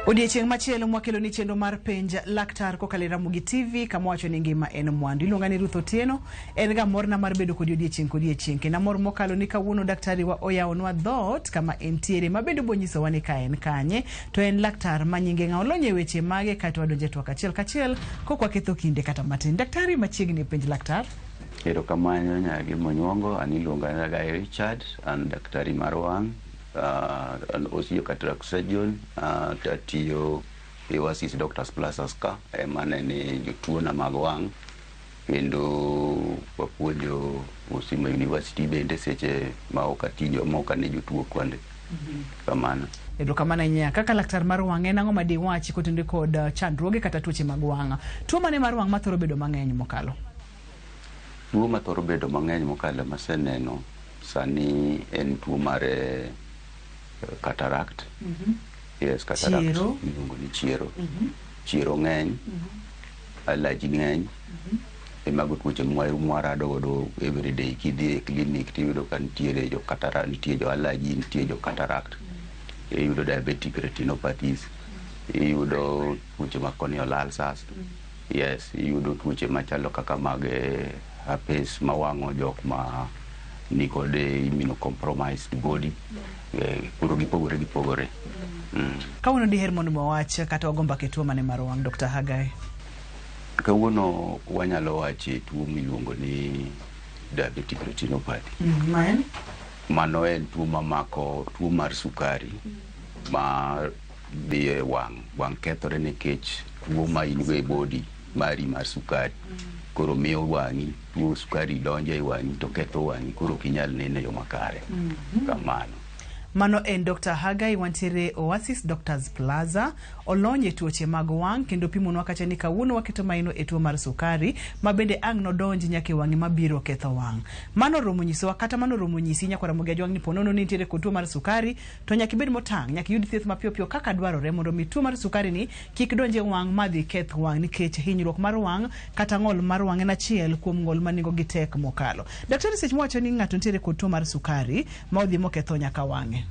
Odiechieng' machielo mwakelo ni chenro mar penj laktar kokalo e Ramogi TV kama wacho ni ngima en mwandu. Iluonga ni Ruth Otieno, en ga morna mar bedo kodi odiechieng' kodiechieng'. Kendo amor mokalo ni kawuono daktari wa oyawonwa dhoot kama entiere ma bende obonyisowa ni ka en kanye. To en laktar ma nyinge ng'a olony e weche mage kaeto wadonjo e twak achiel kachiel kok waketho kinde kata matin. Daktari machiegni e penj laktar. Erokamano nyagi Monyuongo, an iluonga ni Ragai Richard, an daktari mar wang', an OCO cataract surgeon, atiyo e Oasis Doctors Plazas ka ema anene jotuona mag wang' kendo wapuonjo Usima University bende seche ma ok atiyo ma ok ane jotuo konde. Kamano. Erokamano ahinya. Kaka laktar mar wang' en ang'o ma diwachi kotenore kod chandruoge kata tuoche mag wang'? Tuo mane mar wang' mathoro bedo mang'eny mokalo? Tuo mathoro bedo mang'eny mokalo maseneno sani en tuo mar cataract. Yes, cataract. Chiero. Iluongo ni chiero. Chiero ng'eny, allergy ng'eny. E mago tuoche mwarado godo everyday. Kidhi e clinic tiyudo ka nitiere jo cataract, nitie jo allergy, nitie jo cataract. Iyudo diabetic retinopathies. Iyudo tuoche mag corneal ulcers. Yes, iyudo tuoche machalo kaka mag herpes mawang'o jok ma nikod immunocompromised body. Koro gipogore gipogore. Kawuono diher mondo wawach kata wago mbaka e tuo mane mar wang' Dr. Hagai? Kawuono wanyalo wacho tuo miluongo ni diabetic retinopathy. Ma en? Mano en tuo mamako tuo mar sukari ma dhi e wang'. Wang' kethore nikech tuo ma in go e body mari mar sukari. Koro miyo wang'i tuo sukari donjo e wang'i to ketho wang'i koro ok inyal neno e yo makare. Kamano. Mano en Dr. Hagai wantiere Oasis Doctors Plaza olony e tuoche mag wang' kendo pimonwa kacha ni kawuono waketo maino e tuo mar sukari ma bende ang' nodonj nyaka e wang'i mabiro ketho wang'. Mano oromo nyisowa kata mano oromo nyisi nyakwar Ramogi Ajwang' ni ponono ni nitiere kod tuo mar sukari to nyaka ibed motang' nyaka iyud thieth mapiyo piyo kaka dwarore mondo mi tuo mar sukari ni kik donj e wang' madhi keth wang' nikech hinyruok mar wang' kata ng'ol mar wang' en achiel kuom ng'ol ma nengo gi tek mokalo. Daktari seche mwacho ni ng'ato nitiere kod tuo mar sukari ma odhi moketho nyaka wang'e.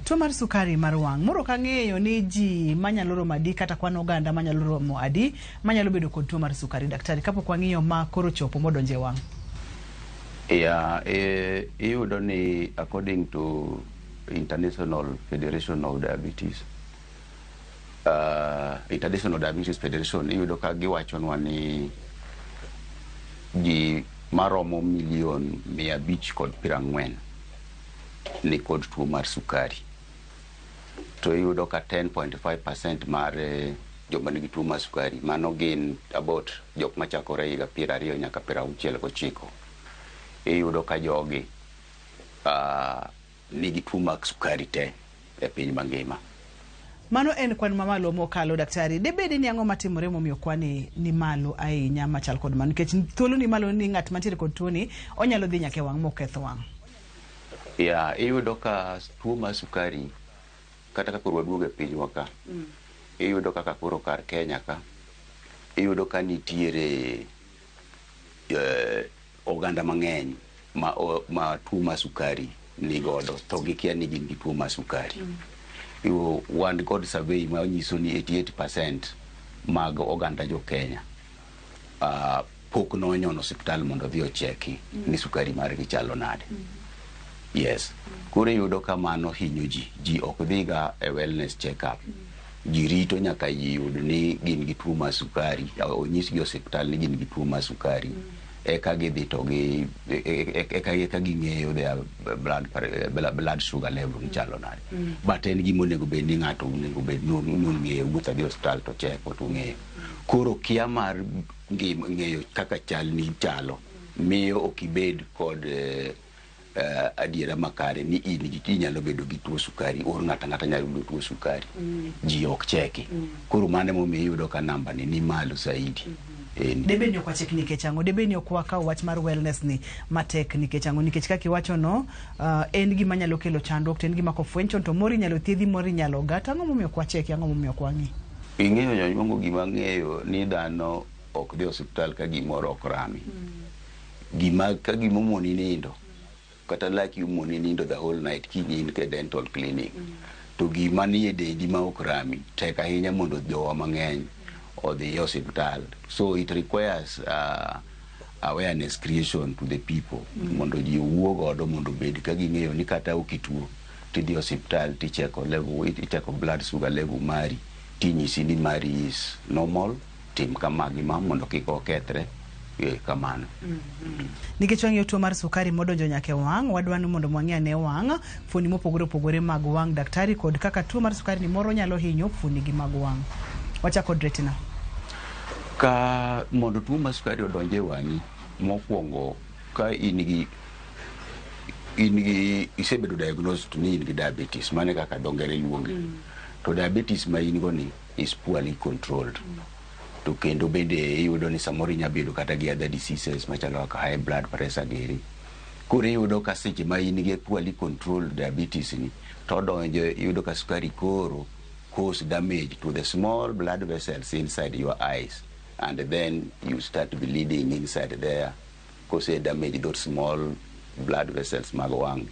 Tuo mar sukari mar wang' moro ok ang'eyo ni ji manyalo romo adi kata kwan oganda manyalo romo adi manyalo bedo kod tuo mar sukari daktari kapok wang'iyo ma koro chopo modonjo e wang'. Yeah, iyudo ni according to International Federation of Diabetes, International Diabetes Federation iyudo ka giwachonwa ni ji maromo milion 540 ni kod tuo mar sukari. To iyudo ka 10.5% mar joma nigi tuo mar sukari mano gin about jok machakore higa 20 nyaka 69. Iyudo ka jogi nigi tuo mar sukari te e piny mangima. Mano en kwan mamalo mokalo daktari. Debedi ni ang'o matimore momiyo kwan ni malo ahinya machal kod mano nikech thuolo ni malo ni ng'at mantiere kod tuo ni onyalo dhi nyaka e wang' moketh wang'. Ya, iyudo ka tuo mar sukari kata ka koro waduogo e pinywa ka, iyudo kaka koro kar Kenya ka, iyudo ka nitiere oganda mang'eny ma tuo mar sukari ni godo to gikia ni gin gi tuo mar sukari. Wan kod survey ma nyiso ni 88% mag oganda jo Kenya pok nonyono osiptal mondo odhi ocheki ni sukari margi chalo nade. Yes. Koro iyudo ka mano hinyo ji. Ji ok dhiga e wellness check up. Ji rito nyaka ji yud ni gin gi tuo mar sukari, onyisgi e osiptal ni gin gi tuo mar sukari. Eka gidhi to gi eka ging'eyo their blood sugar level gi chalo nade. But en gima onego bed ni ng'ato onego bed ni ong'eyo wuotho adhi e osiptal to cheko to ong'eyo. Koro kia mar ng'eyo kaka chal ni chalo miyo ok ibed kod adiera makare ni in gi inyalo bedo gi tuo sukari or ng'ato ang'ata nyalo yudo tuo sukari. Ji ok cheki. Koro mano emomiyo iyudo ka namba ni ni malo saidi. En Debed ni ok wachek nikech ang'o? Debed ni ok wakawo wach mar wellness ni matek nikech ang'o? Nikech kaka iwacho no, en gima nyalo kelo chandruok, to en gima kofweny chon to moro inyalo thiedhi, moro inyalo ga. To ang'o momiyo ok wacheki? Ang'o momiyo ok wang'i? Ing'eyo, Nyanyuongo, gima ng'eyo ni dhano ok dhi osiptal ka gimoro ok rami. Gima ka gima omoni nindo, kata laki omoni nindo the whole night, kiny in ke dental clinic. To gima nie dendi ma ok rami, tek ahinya mondo jowa mang'eny odhi e osiptal. So it requires awareness creation to the people mondo ji owuo godo, mondo obed ka ging'eyo ni kata ok ituo, tidhi osiptal ticheko level, icheko blood sugar level mari, tinyisi ni mari is normal, tim kama gi ma mondo kik okethre. Kamano. Nikech wang'iyo tuo mar sukari modonjo nyaka e wang', wadwa ni mondo wang'i ane wang', fuoni mopogore opogore mag wang', daktari, kod kaka tuo mar sukari ni moro nyalo hinyo fuoni gi mag wang'. Wachako kod retina. Ka mondo tuo mar sukari odonj e wang'i, mokwongo ka in gi isebedo diagnosed ni in gi diabetes, mano e kaka dho ngere luonge, to diabetes ma in go ni is poorly controlled, to kendo bende iyudo ni samoro inya bedo kata gi other diseases machalo kaka high blood pressure giri. Koro iyudo ka seche ma in gi poorly controlled diabetes ni to odonjo, iyudo ka sukari koro cause damage to the small blood vessels inside your eyes, and then you start bleeding inside there. Kose damage those small blood vessels mag wang',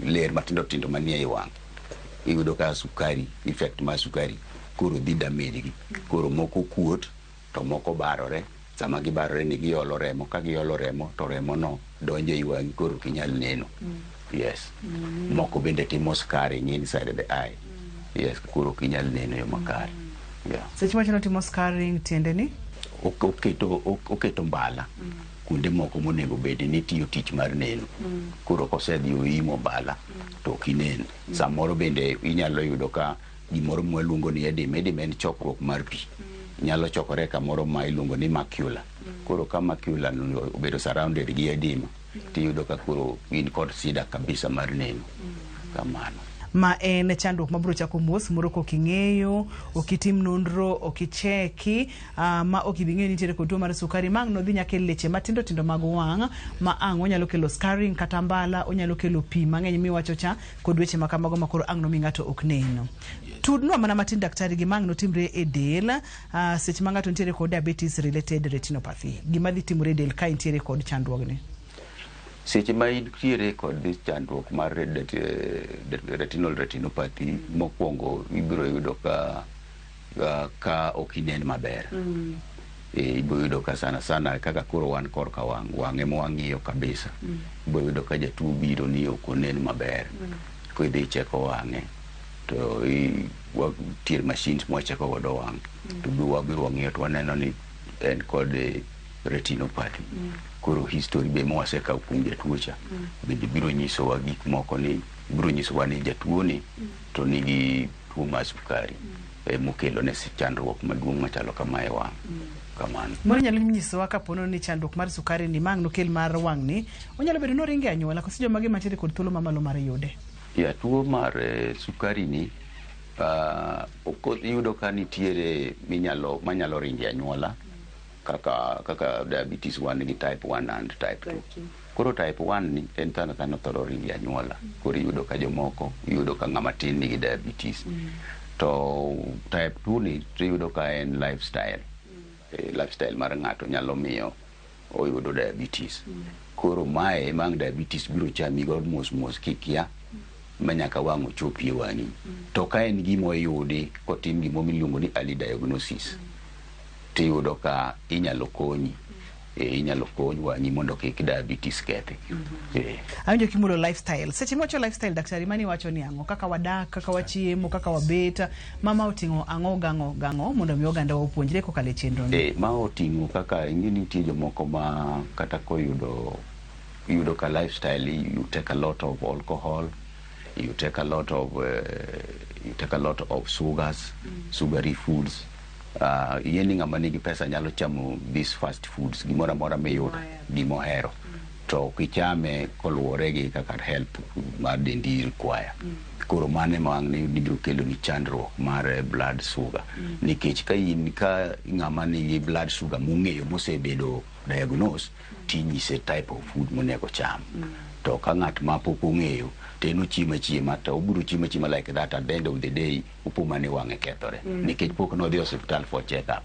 ler matindo tindo manie i wang', iyudo ka sukari, effect mar sukari koro dhi damage gi. Koro moko kuot to moko barore. Sama gibarore ni giolo remo, ka giolo remo to remo no donjo ei wang'i, koro ok inyal neno. Yes, moko bende timo scarring inside the eye. Yes, koro ok inyal neno e yo makare, yeah. Seche mawacho ni otimo scarring, tiende ni? Oketo mbala kuonde moko monego bed ni tiyo tich mar neno. Koro kosedhi oimo mbala to ok inen. Samoro bende inyalo yudo ka gimoro mwaluongo ni edema. Edema en chokruok mar pi, nyalo chokore kamoro ma iluongo ni macula. Koro ka macula no obedo surrounded gi edema, tiyudo ka koro in kod shida kabisa mar neno. Kamano. Ma en chandruok mabiro chako mos moro kok ing'eyo, ok itim nonro, ok icheki, ma ok ibi ng'eyo ni nitiere kod tuo mar sukari ma ang' nodhi nyaka e leche matindo tindo mag wang', ma ang' onyalo kelo scarring kata mbala, onyalo kelo pi mang'eny miwacho cha kod weche ma kamago ma koro ang' nomi ng'ato ok neno. Tudnwa mana matin, daktari, gima ang' notimre e del seche ma ng'ato nitiere kod diabetes related retinopathy, gima dhi timore e del ka intiere kod chandruogni. Seche ma intiere kod chandruok mar retinal retinopathy, mokwongo ibiro yudo ka ok inen maber. Ibiro yudo ka sana sana kaka koro wan korka wang', wang' ema wang'iyo kabisa. Ibiro yudo ka jatuo biro ni ok onen maber. Kidhi cheko wang'e to nitie machines mwacheko godo wang', to wabiro wang'iyo to waneno ni en kod retinopathy. Koro history be mwasekawo kuom jatuo cha bende biro nyisowa gik moko, ni biro nyisowa ni jatuo ni to nigi tuo mar sukari emokelo ne chandruok maduong' machalo kama e wang'. Kamano. Moro nyalo nyisowa kapo ni chandruok mar sukari ni ma ang' nokel mar wang' ni onyalo bedo noringe anyuola koso jomage mantiere kod thuolo mamalo mar yude? Ya, tuo mar sukari ni iyudo ka nitiere minyalo manyalo ringe anyuola kaka diabetes 1 gi type 1 and type 2. Koro type 1 ni en sana sana thoro ringe anyuola. Koro iyudo ka jomoko, iyudo ka ng'ama tin nigi diabetes. To type 2 ni to iyudo ka en lifestyle. Lifestyle mar ng'ato nyalo miyo oyudo diabetes. Koro mae ema ang' diabetes biro chami go mos mos kikia ma nyaka wang' ochopi e wang'i. To ka en gima oyudi kotim gimo miluongo ni early diagnosis, tiyudo ka inyalo konyi. Inyalo kony wang'i mondo kik diabetes kethi. Awinjo kimulo lifestyle. Seche miwacho lifestyle, daktari, mani wacho ni ang'o? Kaka wadak, kaka wachiemo, kaka wabet, mama oting'o ang'o gang'o gang'o mondo mi oganda opuonjre kokalo e chenro ni? Ma oting'o kaka ing'e ni nitie jomoko ma kata koyudo, iyudo ka lifestyle, you take a lot of alcohol, you take a lot of sugars, sugary foods. Ing'e ni ng'ama nigi pesa nyalo chamo these fast foods, gimoro amora miyudo, gimohero. To ok ichame koluwore gi kaka health mar dendi require. Koro mano ema wang' ni biro kelo ni chandruok mar blood sugar. Nikech ka in ka ng'ama nigi blood sugar mong'eyo, mosebedo diagnose, tinyise type of food monego cham. To ka ng'at ma pok ong'eyo, to en ochiemo achiema, to obiro chiemo achiema like that. At the end of the day, opo mana ni wang'e kethore nikech pok nodhi e osiptal for check up.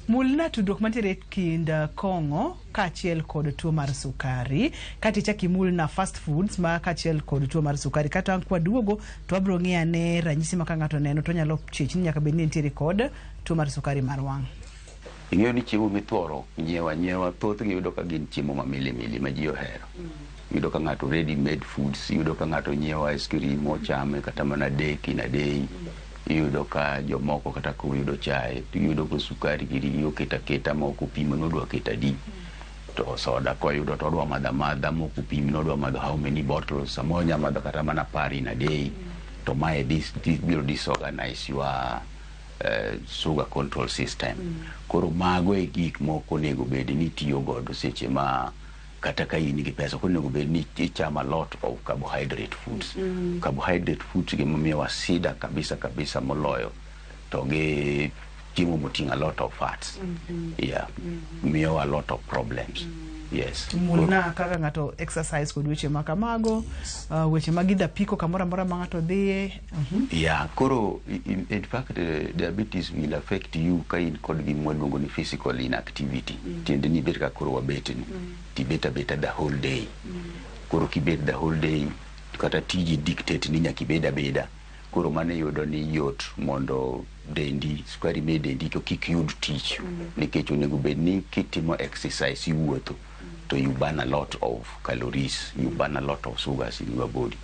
Mulna tudruok mantiere e kind kong'o kaachiel kod tuo mar sukari, kata ichak imulna fast foods ma kaachiel kod tuo mar sukari. Kata kwaduogo to wabiro ng'iyo ane ranyisi ma ka ng'ato oneno to onyalo chich ni nyaka bed ni entiere kod tuo mar sukari mar wang'. Ing'eyo ni chiemo mithoro nyiewo anyiewa, thothgi iyudo ka gin chiemo ma milimili ma ji ohero. Iyudo ka ng'ato ready made foods, iyudo ka ng'ato nyiewo ice cream ochame kata mana adek in a day. Iyudo ka jomoko kata koyudo chae, to iyudo ka sukari giri oketo aketa ma ok opimo ni odwa keto adi. To soda koyudo to odwa madho amadha ma ok opim ni odwa madho how many bottles, samoro onya madho kata mana 10 in a day. To mae this biro disorganize your sugar control system. Koro mago e gik mok onego bed ni itiyo godo seche ma kata ka in gi pesa, ok onego bed ni ichamo a lot of carbohydrate foods. Carbohydrate foods gima miyowa shida kabisa kabisa moloyo to gi chiemo moting'o a lot of fats. Yeah, miyowa a lot of problems. Yes. Mulna kaka ng'ato exercise kod weche ma kamago, weche mag idho apiko kamoro amora ma ng'ato dhiye. Yeah, koro in fact, diabetes will affect you ka in kod gima waluongo ni physical inactivity. Tiende ni ibet kaka koro wabet ni. Tibet abeta the whole day. Koro kibet the whole day, kata tiji dictate ni nyaka ibed abeda. Koro mano iyudo ni yot mondo dendi, sukari me dendi to kik yud tich. Nikech onego bed ni kitimo exercise, iwuotho, to you burn a lot of calories, you burn a lot of sugars in your body.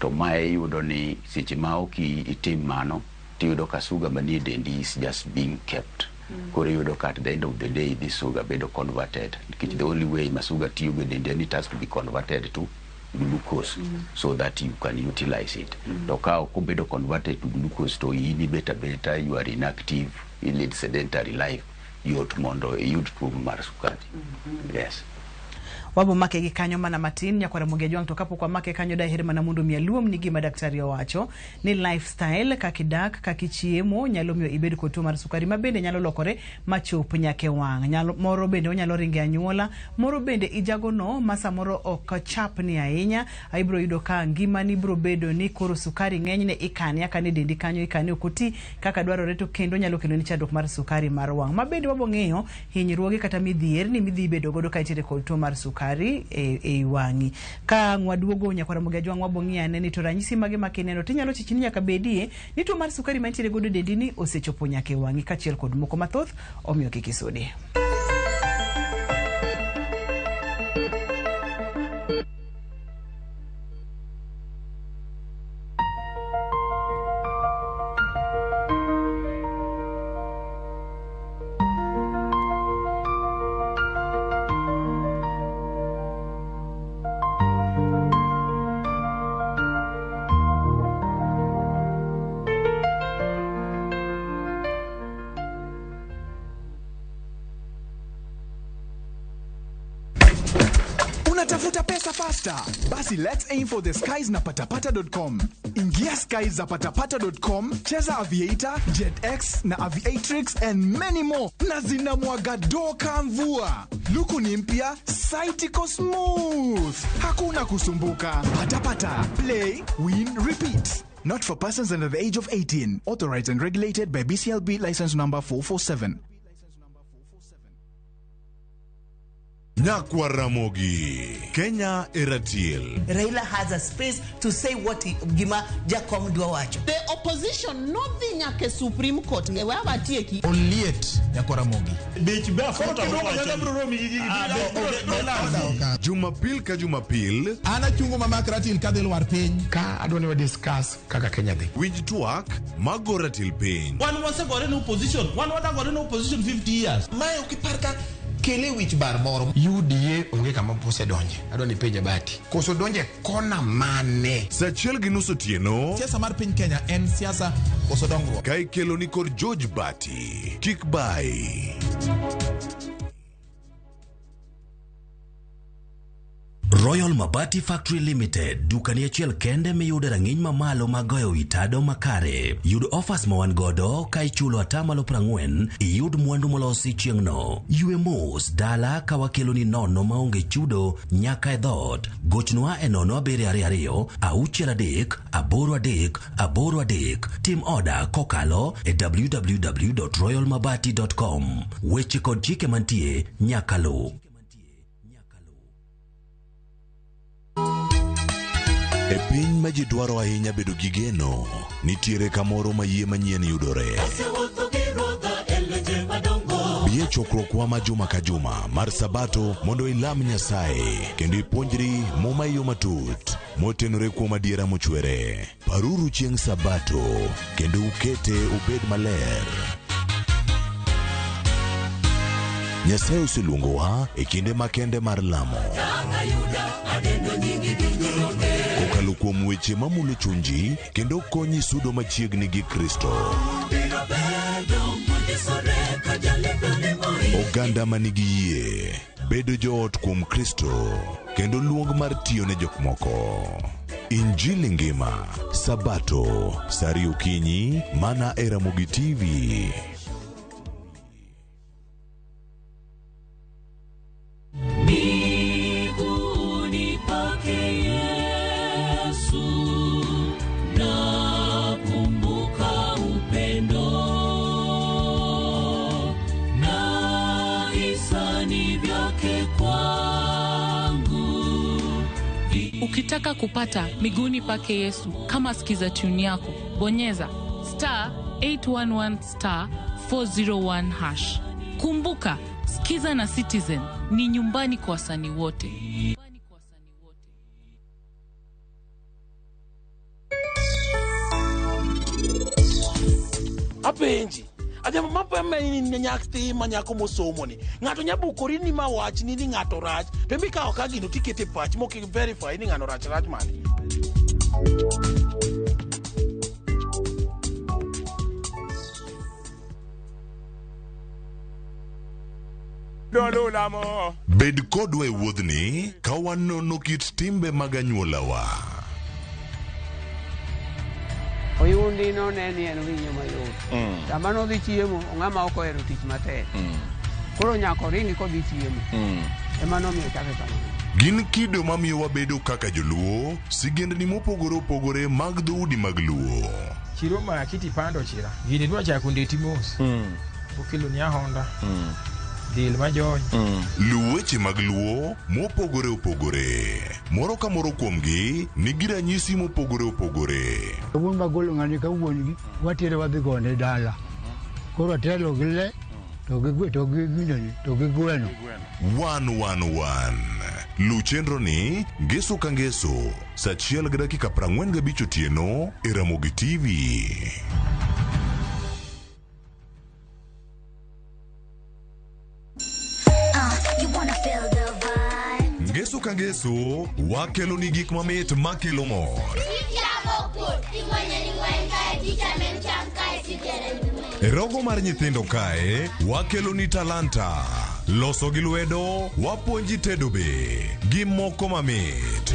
To mae iyudo ni seche ma ok itim mano, tiyudo ka sugar manie dendi is just being kept. Koro iyudo ka at the end of the day, this sugar bedo converted. Nikech the only way ma sugar tiyo go e dendi en it has to be converted to glucose so that you can utilize it. To ka ok obedo converted to glucose, to in ibet abeta, you are inactive, you lead sedentary life, yot mondo iyud tuo mar sukari. Yes. Wabo make gi kanyo mana matin, nyakwara Ramogi Ajwang'. To kapok wamake kanyo, daher mana mondo mi aluom ni gima daktari owacho ni lifestyle, kaka idak, kaka ichiemo, nyalo miyo ibed kod tuo mar sukari, ma bende nyalo lokore machop nyaka e wang'. Nyalo moro bende onyalo ringo e anyuola, moro bende ijagono ma samoro ok chapni ahinya. Ibiro yudo ka ngimani biro bedo ni koro sukari ng'enyne ikane akane e dendi kanyo, ikane, ok oti kaka dwarore, to kendo nyalo keloni chandruok mar sukari mar wang'. Ma bende wabo ng'iyo hinyruoge kata midhierni midhi bedo godo ka intiere kod tuo mar sukari e wang'i. Ka ang' waduogo, nyakwara Ramogi Ajwang', wabo ng'iyo ane ni to ranyisi mage ma kineno tinyalo chich ni nyaka bedie ni tuo mar sukari mantiere godo e dendi ni osechopo nyaka e wang'i, kaachiel kod moko mathoth. Omiyo kik isudi. Unatafuta pesa faster? Basi let's aim for the skies na patapata.com. Ingia skies za patapata.com, cheza Aviator, JetX na Aviatrix and many more, na zinamwaga doka mvua. Luku ni mpya, site iko smooth. Hakuna kusumbuka. Patapata, play, win, repeat. Not for persons under the age of 18. Authorized and regulated by BCLB license number 447. Nyakwa Ramogi, Kenya Eratiel. Raila has a space to say what he, gima Jakom dwa wacho. The opposition nodhi nyaka e Supreme Court e we watieki. Oliet nyakwa Ramogi. Bech be affordable. Jumapil ka Jumapil. An achungo mamak ratil kadhi lwar piny. Ka adwa ni wa discuss kaka Kenya dhi. Winj twak mago ratil piny. Wan wasegore ne opposition. Wan wadagore ne opposition 50 years. Mae ok ipar ka kele wich bar moro. UDA onge kama osedonje. Adwa ni penje Bati. Koso donje kona mane? Saa 1:30 otieno. Siasa mar piny Kenya en siasa koso dongruok? Ka ikelo ni kod George Bati. Kik bai. Royal Mabati Factory Limited, dukani achiel kende miyude rang'iny mamalo mag goyo wi tado makare. Yud offers ma wan godo ka ichulo atamalo 40 iyud mwandu molosi chieng'no. Ywe mos dala ka wakeloni nono maonge chudo nyaka e dhoot. Gochnwa e 0722 63 83 83. Tim oda kokalo e www.royalmabati.com. Weche kod chike mantie nyaka luw. E piny ma ji dwaro ahinya bedo gi geno, nitiere kamoro ma yie manyien yudore. Bi e chokruokwa ma juma ka juma mar Sabato mondo ilam Nyasaye kendo ipuonjri Muma e yo matut motenore kuom adiera mochwere. Paruru chieng' Sabato kendo ukete obed maler. Nyasaye oseluongowa e kinde makende mar lamo. Kokalo kuom weche mamulo chunji kendo konyi sudo machiegni gi Kristo. Oganda ma nigi yie bedo joot kuom Kristo kendo luong mar tiyo ne jok moko. Injili ngima Sabato saa ariyo okinyi mana e Ramogi TV. Miguuni pake Yesu, nakumbuka upendo na hisani vyake kwangu. Ukitaka kupata miguuni pake Yesu kama skiza tune yako, bonyeza star 811 star 401 hash. Kumbuka, Skiza na Citizen ni nyumbani kwa wasanii wote. Apenji ajambo mapeme ni nyathi ma nyako mosomo ni ng'ato nya bukori ni ma wach ni ni ng'ato rach to mikawo ka gino tikete pach mok verify ni ng'ano rach rach mane. Bed kodwa e wuodhni ka wanono kit timbe mag anyuolawa. Oyundi none ni en winyo mayot. Sama nodhi chiemo, ng'ama ok ohero tich matek. Koro nyaka oringi kodhi chiemo. Ema nomiyo ochake kamano. Gin kido mamiyo wabedo kaka joluo, sigendni mopogore opogore mag dhoudi mag luo. Chiro maki tipando chira. Gini dwa chako ndeti mos. Okelo ni ahonda. Del majony. Luw weche mag luo mopogore opogore. Moro ka moro kuomgi nigi ranyisi mopogore opogore. Wuon magolo ng'ani ka wuon gi watere wadhi gone dala. Koro atelo gi le to gi gwe to gi ginene to gi gweno. 111. Luw chenro ni ngeso ka ngeso saa 1:45 otieno e Ramogi TV. You wanna feel the vibe. Ngeso ka ngeso wakelo ni gik mamit makelo mor. E rogo mar nyithindo kae wakelo ni talanta loso gi lwedo wapuonji tedo be gi moko mamit.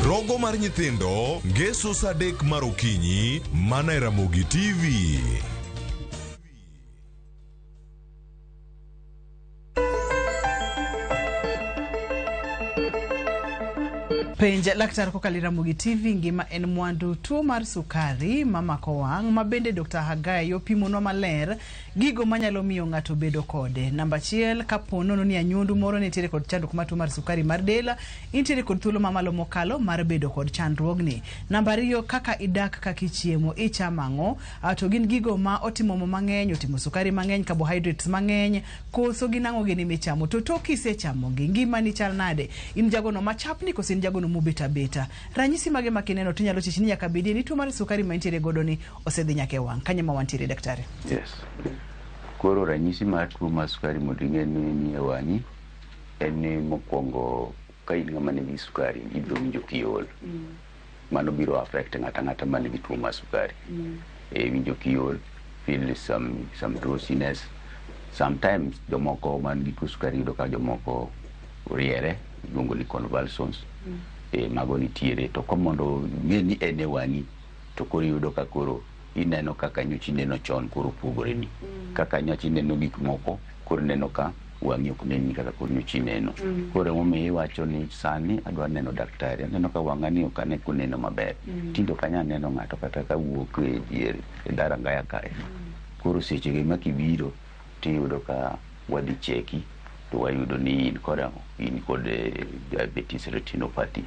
Rogo mar nyithindo ngeso saa 3 mar okinyi mana e Ramogi TV. Penj laktar kokalo e Ramogi TV ngima en mwandu tuo mar sukari mamako wang' ma bende Dr. Hagai opimonwa maler gigo manyalo miyo ng'ato bedo kode. Namba 1, kapo nono ni anyuondu moro nitiere kod chandruok mar tuo mar sukari mar del, intiere kod thuolo mamalo mokalo mar bedo kod chandruogni. Namba 2, kaka idak, kaka ichiemo, ichamo ang'o, to gin gigo ma otimo mo mang'eny, otimo sukari mang'eny, carbohydrates mang'eny, koso gin ang'o gini michamo, to tok kisechamogi ngimani chal nade? In jagono machapni koso in jagono mobet abeta? Ranyisi mage ma kineno tinyalo chich ni nyaka bedie ni tuo mar sukari ma intiere godo ni osedhi nyaka e wang'. Kanye ma wantiere daktari? Yes. Koro ranyisi mar tuo mar sukari mondo ing'e ni ni e wang'i en ni mokwongo ka in ng'ama nigi sukari ibiro winjo kiol. Mano biro affect ng'ata ang'ata man gi tuo mar sukari. E winjo kiol, feel some drowsiness, Sometimes jomoko man gi tuo sukari yudo ka jomoko riere, iluongo ni convulsions. Mago nitiere. To komondo ing'e ni en e wang'i, to koro iyudo ka koro ineno kaka nyocha ineno chon koro opogore ni. Kaka nyocha ineno gik moko, koro ineno ka wang'i ok neni kaka koro nyocha ineno. Koro emomiyo iwacho ni sani adwa neno daktari, aneno ka wang'a ni ok ane koneno maber. Tinde ok anyal neno ng'ato kata ka wuok e dier e dharangaya kae. Koro sechegi ma kibiro tiyudo ka wadhi cheki to wayudo ni in kod ang'o? In kod diabetes retinopathy.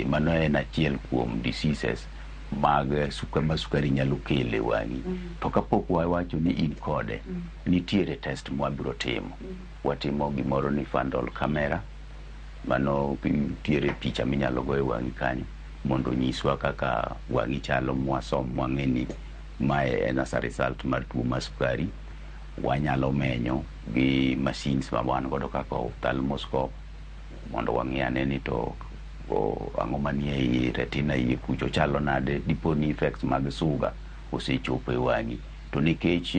Mano en achiel kuom diseases mag ma sukari nyalo kelo e wang'i. To kapok wawacho ni in kode, nitiere test mwabiro timo. Watimo gimoro ni fundal camera. Mano nitiere picha minyalo go e wang'i kanyo mondo onyiswa kaka wang'i chalo, mwasom mwang'e ni mae en as a result mar tuo mar sukari. Wanyalo menyo gi machines ma wan godo kaka ophthalmoscope mondo wang'i ane ni to ang'o manie ei retina iye kucho chalo nade, dipo ni effects mag sugar osechopo e wang'i. To nikech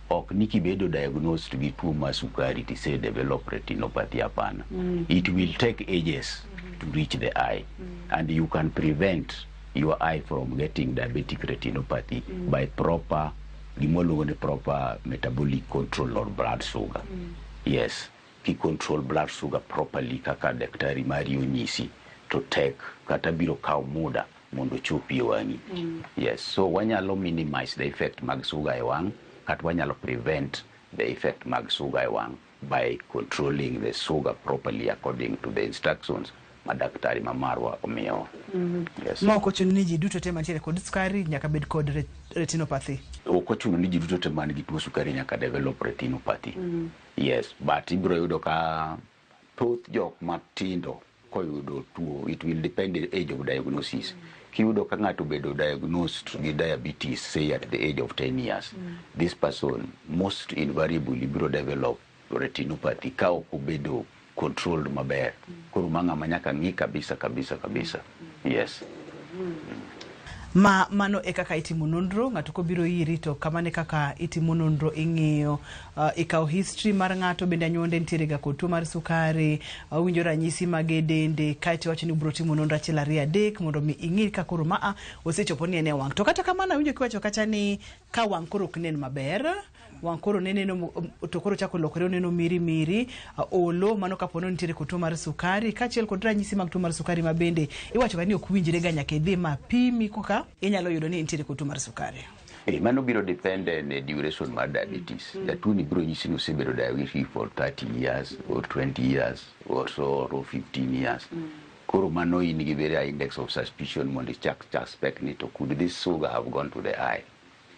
ok ni kibedo diagnosed gi tuo mar sukari tise develop retinopathy, hapana. It will take ages to reach the eye, and you can prevent your eye from getting diabetic retinopathy by proper, gima ni proper metabolic control or blood sugar. Yes, ki control blood sugar properly kaka daktari mari onyisi, to tek kata biro kawo muda mondo ochopi e wang'i. Yes, so wanyalo minimize the effect mag sugar e wang', kata wanyalo prevent the effect mag sugar e wang' by controlling the sugar properly according to the instructions ma daktari ma marwa omiyowa. Yes. Ma ok ochuno ni ji duto te mantiere kod sukari nyaka bed kod retinopathy. Ok ochuno ni ji duto te man gi tuo sukari nyaka develop retinopathy. Yes, but ibiro yudo ka thoth jok matindo koyudo tuo, it will depend the age of diagnosis. Kiyudo ka ng'ato obedo diagnosed gi diabetes, say at the age of 10 years, this person most invariably biro develop retinopathy ka ok obedo controlled maber. Koro ma ng'ama nyaka ng'i kabisa kabisa kabisa. Yes. Ma mano e kaka itimo nonro. Ng'ato kobiro iri to kamano e kaka itimo nonro, ing'iyo, ikawo history mar ng'ato, bende anyuonde nitiere ga kod tuo mar sukari, owinjo ranyisi mage dende, kaeto iwacho ni ubiro timo nonro achiel ariyo adek mondo mi ing'i ka koro maa osechopo ni en e wang'. To kata kamano awinjo kiwacho kacha ni ka wang' koro ok nen maber, wang' koro ne neno to koro chako lokore oneno miri miri, olo, mano kapo ni nitiere kod tuo mar sukari, kaachiel kod ranyisi mag tuo mar sukari ma bende iwacho ga ni ok winjre ga nyaka idhi ma pimi koka inyalo yudo ni intiere kod tuo mar sukari. Mano biro depend ne duration mar diabetes. Jatuo ni biro nyisi ni osebedo diabetic for 30 years or 20 years or so or 15 years. Koro mano in gi very high index of suspicion mondo ichak suspect ni to could this sugar have gone to the eye?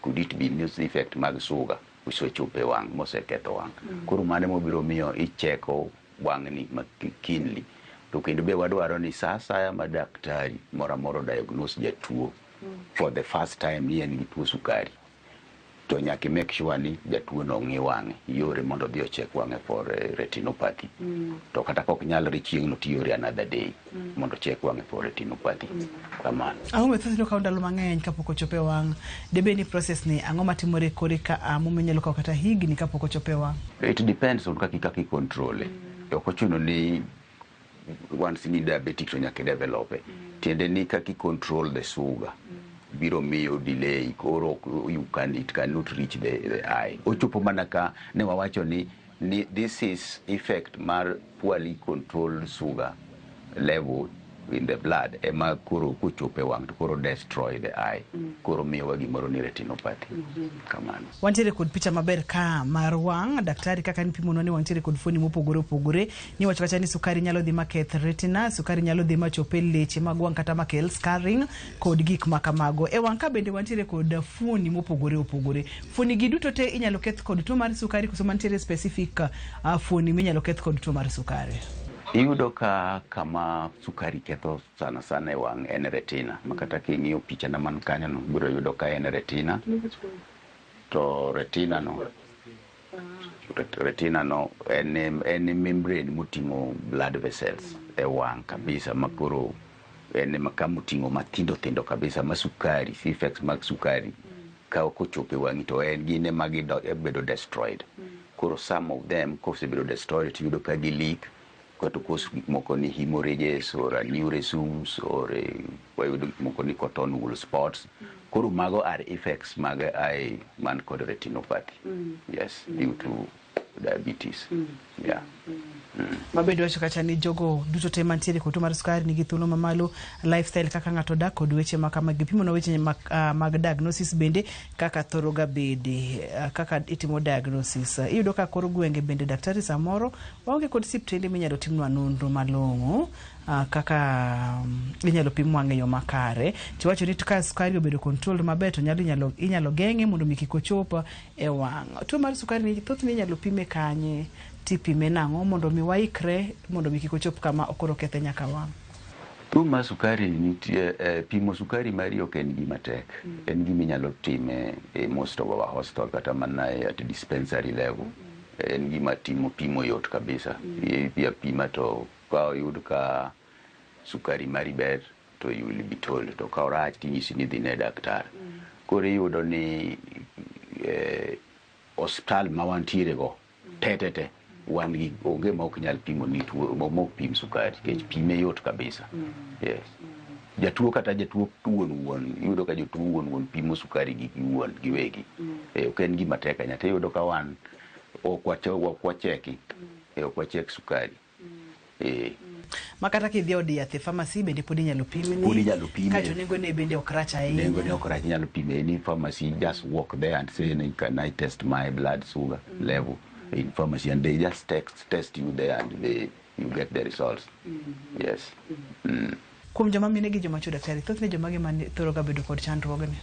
Could it be this effect mag sugar osechopo e wang' moseketho wang'? Koro mano emobiro miyo icheko wang'ni ma keenly. To kendo be wadwaro ni sa asaya ma daktari moro amora diagnose jatuo for the first time ni en gi tuo sukari, to nyaka i make sure ni jatuo no ong'i wang'e, iore mondo odhi ochek wang'e for retinopathy. To kata kok nyalre chieng'no, tiore another day mondo ochek wang'e for retinopathy. Kamano. Ang'o momiyo thothne okawo ndalo mang'eny kapok ochopo e wang'? Debed ni process ni ang'o matimore kore ka a momiyo onyalo kawo kata higni kapok ochopo e wang'? It depends on kaka i control. Ok ochuno ni once ni diabetic to nyaka i develop. Tiende ni kaka i control the sugar biro miyo delay, koro you can it cannot reach the eye. Ochopo mana ka ne wawacho ni this is effect mar poorly controlled sugar level in the blood ema koro kochopo e wang' to koro destroy the eye. Koro miyowa gimoro ni retinopathy. Kamano. Wantiere kod picha maber ka mar wang', daktari kaka nipimonwa ni wantiere kod fuoni mopogore opogore. Niwacho kacha ni sukari nyalo dhi maketh retina, sukari nyalo dhi machop e leche mag wang' kata makel scarring kod gik ma kamago. E wang' ka bende wantiere kod fuoni mopogore opogore. Fuoni gi duto te inyalo keth kod tuo mar sukari koso mantiere specific fuoni minyalo keth kod tuo mar sukari? Iyudo ka kama sukari ketho sana sana e wang' en retina. Ma kata king'iyo picha na man kanyo no, ibiro yudo ka en retina. To retina no en membrane moting'o blood vessels e wang' kabisa, ma koro en ema kama oting'o mathindo thindo kabisa ma sukari, effects mag sukari. Ka ok ochopo e wang'i to en gin ema gibedo destroyed. Koro some of them kosebedo destroyed, tiyudo ka gi leak kata cause gik moko ni hemorrhages or aneurysms or wayudo gik moko ni cotton wool spots. Koro mago are effects mag eye man kod retinopathy. Yes, due to diabetes. Yeah. Mabende wacho kacha ni jogo duto te mantiere kod tuo mar sukari nigi thuolo mamalo, lifestyle kaka ng'ato dak kod weche ma kamagi. Pimo weche mag diagnosis bende kaka thoro ga bede, kaka itimo diagnosis. Iyudo ka kor gwenge bende, daktari, samoro waonge kod siptende minyalo timnwa nonro malong'o, kaka inyalo pim wang' e yo makare. Tiwacho ni ka sukari obedo controlled maber to nyalo inyalo geng'e mondo mi kik ochop e wang'. Tuo mar sukari ni thothne inyalo pime kanye, tipime nang'o mondo mi waikre mondo mi kik ochop kama koro kethe nyaka wang'? Tuo mar sukari nitie, pimo sukari mari ok en gima tek. En gima inyalo time e most of our hospital, kata mana at dispensary level. En gima timo pimo yot kabisa. Idhi apima to ka oyud ka sukari mari ber to you will be told, to ka orach tinyisi ni dhi ne daktar. Koro iyudo ni osiptal ma wantiere go te te te wan gi onge ma ok nyal pimo ni tuo ma ok pim sukari, nikech pime yot kabisa. Yes. Jatuo kata jatuo wuon wuon, iyudo ka jotuo wuon wuon pimo sukari gi wuon giwegi. Ok en gima tek ahinya. To iyudo ka wan ok wacheki. Ok wachek sukari. Ma kata kidhi e od yath, e pharmacy bende pod inyalo pimni? Pod inyalo pime. Kaeto nengone bende ok rach ahinya? Nengo ne ok rach, inyalo pime any pharmacy. Just walk there and say, "Can I test my blood sugar level in pharmacy?" And they just test you there and you get the results. Yes. Kuom joma mine gi joma chuo, daktari, thothne joma gi man thoro ga bedo kod chandruogni?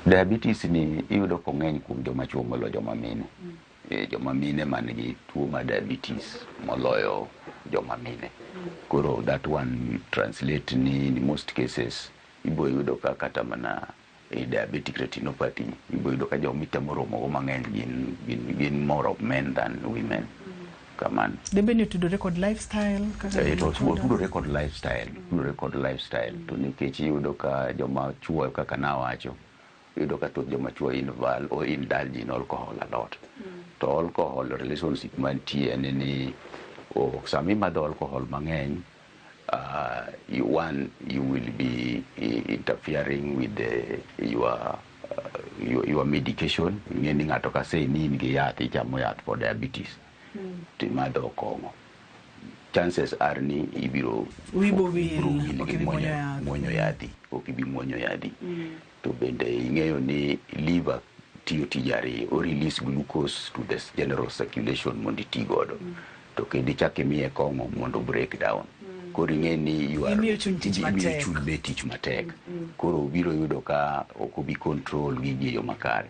Diabetes ni iyudo kong'eny kuom joma chuo moloyo joma mine. Joma mine man gi tuo mar diabetes moloyo joma mine. Koro that one translate ni in most cases ibo yudo ka kata mana e diabetic retinopathy ibo yudo ka joma itemo romo go mang'eny gin more of men than women. Kamano. Debe ni otudore kod lifestyle kaka To gik otudore kod lifestyle, otudore kod lifestyle, to nikech iyudo ka joma chuo, kaka nawacho, iyudo ka thoth joma chuo involve or indulge in alcohol a lot. To alcohol relationship mantie en ni sama imadho alcohol mang'eny, you will be interfering with your medication. Ing'e ni ng'ato ka say ni in gi yath, ichamo yath for diabetes, to imadho kong'o, chances are ni ibiro Wibo wil, ibiro wil ok gi ibi muonyo yath. Muonyo yadhi, ok ibi muonyo yadhi. To bende ing'eyo ni liver tiyo tije ariyo: o release glucose to the general circulation mondo iti godo, to kendo ichak imiye kong'o mondo break down. Koro ing'e ni you are Imiyo chuny tich imiyo matek. Chuny be tich matek. Koro obiro yudo ka ok obi control gigi e yo makare.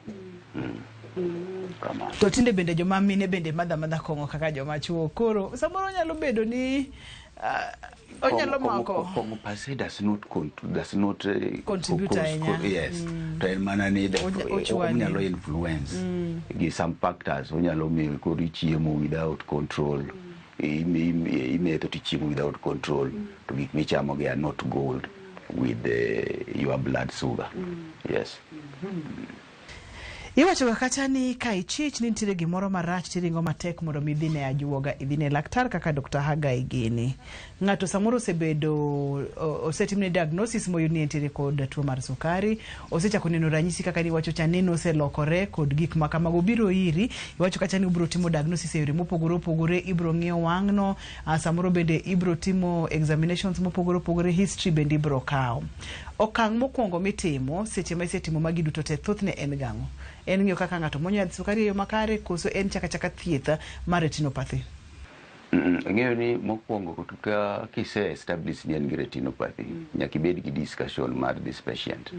Kamano. To tinde bende joma mine bende madho amadha kong'o kaka joma chuo, koro samoro nyalo bedo ni onyalo mako Kong'o per se does not Contribute ahinya. Yes, to en mana ni Ochwani. onyalo influence gi some factors. Onyalo miyo koro ichiemo without control. Imetho to ichiemo without control, to gik michamo gi are not good with your blood sugar. Yes. Iwacho ga kata ni ka ichich ni nitiere gimoro marach, tiringo matek mondo mi idhi ne ajuoga, idhi ne laktar kaka Dr. Hagai gini. Ng'ato samoro osebedo osetimne diagnosis moyud ni entiere kod tuo mar sukari, osechako neno ranyisi kaka niwacho cha, neno oselokore kod gik ma kamago biro iri. Iwacho kacha ni ubiro timo diagnosis e yore mopogore opogore, ibiro ng'iyo wang'no, samoro bende ibiro timo examinations mopogore opogore, history bende ibiro kawo. Okang' mokwongo mitimo seche ma isetimo magi duto te thothne en gang'o? En ng'iyo kaka ng'ato muonyo yadh sukari e yo makare, koso en chaka chaka thieth mar retinopathy? Ing'eyo ni mokwongo ka kise establish ni en gi retinopathy, nyaka ibed gi discussion mar this patient.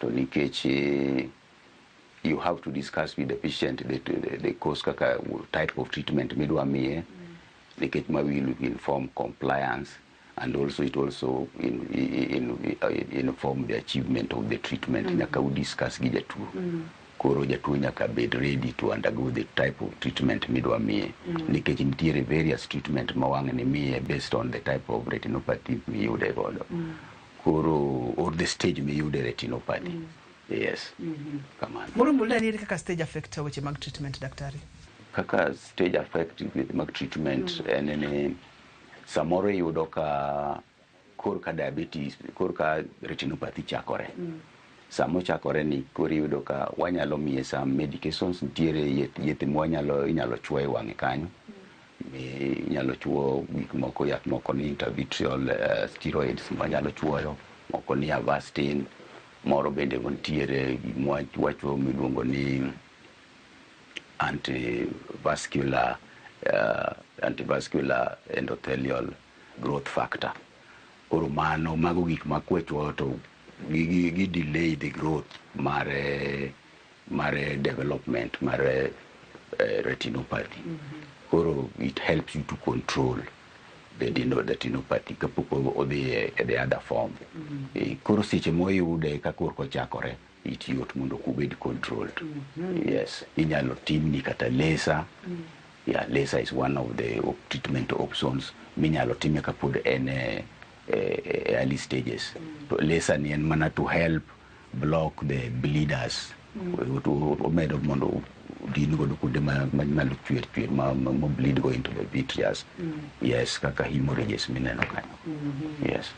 To nikech you have to discuss with the patient the cause, kaka type of treatment midwa miye, nikech ma will inform compliance and also it also inform the achievement of the treatment. Nyaka u discuss gi jatuo. Koro jatuo nyaka bed ready to undergo the type of treatment midwa miye, nikech nitiere various treatment ma wang' ni miye based on the type of retinopathy miyude godo. Koro or the stage miyude retinopathy. Yes, kamano. Moro mbulda ni ere kaka stage affect weche mag treatment, daktari? Kaka stage affect with mag treatment en ni samoro iyudo ka korka diabetes, korka retinopathy chakore. Sama ochakore ni koro iyudo ka wanyalo miye some medications. Nitiere yethe mwanyalo inyalo chuo e wang'e kanyo. Inyalo chuo gik moko, yath moko ni intravitreal steroids mwanyalo chuoyo, moko ni Avastin, moro bende nitiere wachuo miluongo ni antivascular endothelial growth factor. Koro mano mago gik ma kwechuoyo to gi delay the growth mar development mar retinopathy. Koro it helps you to control the retinopathy kapok odhi e the other form. Koro seche moyude ka korka ochakore, it yot mondo obed controlled. Yes, inyalo timni kata laser. Yeah, laser is one of the treatment options minyalo time kapod en e early stages. To laser ni en mana to help block the bleeders. Omedo mondo din godo kuonde ma nyalo chwer chwer ma bleed go into the vitreous. Yes, kaka hemorrhages mineno kanyo. Yes.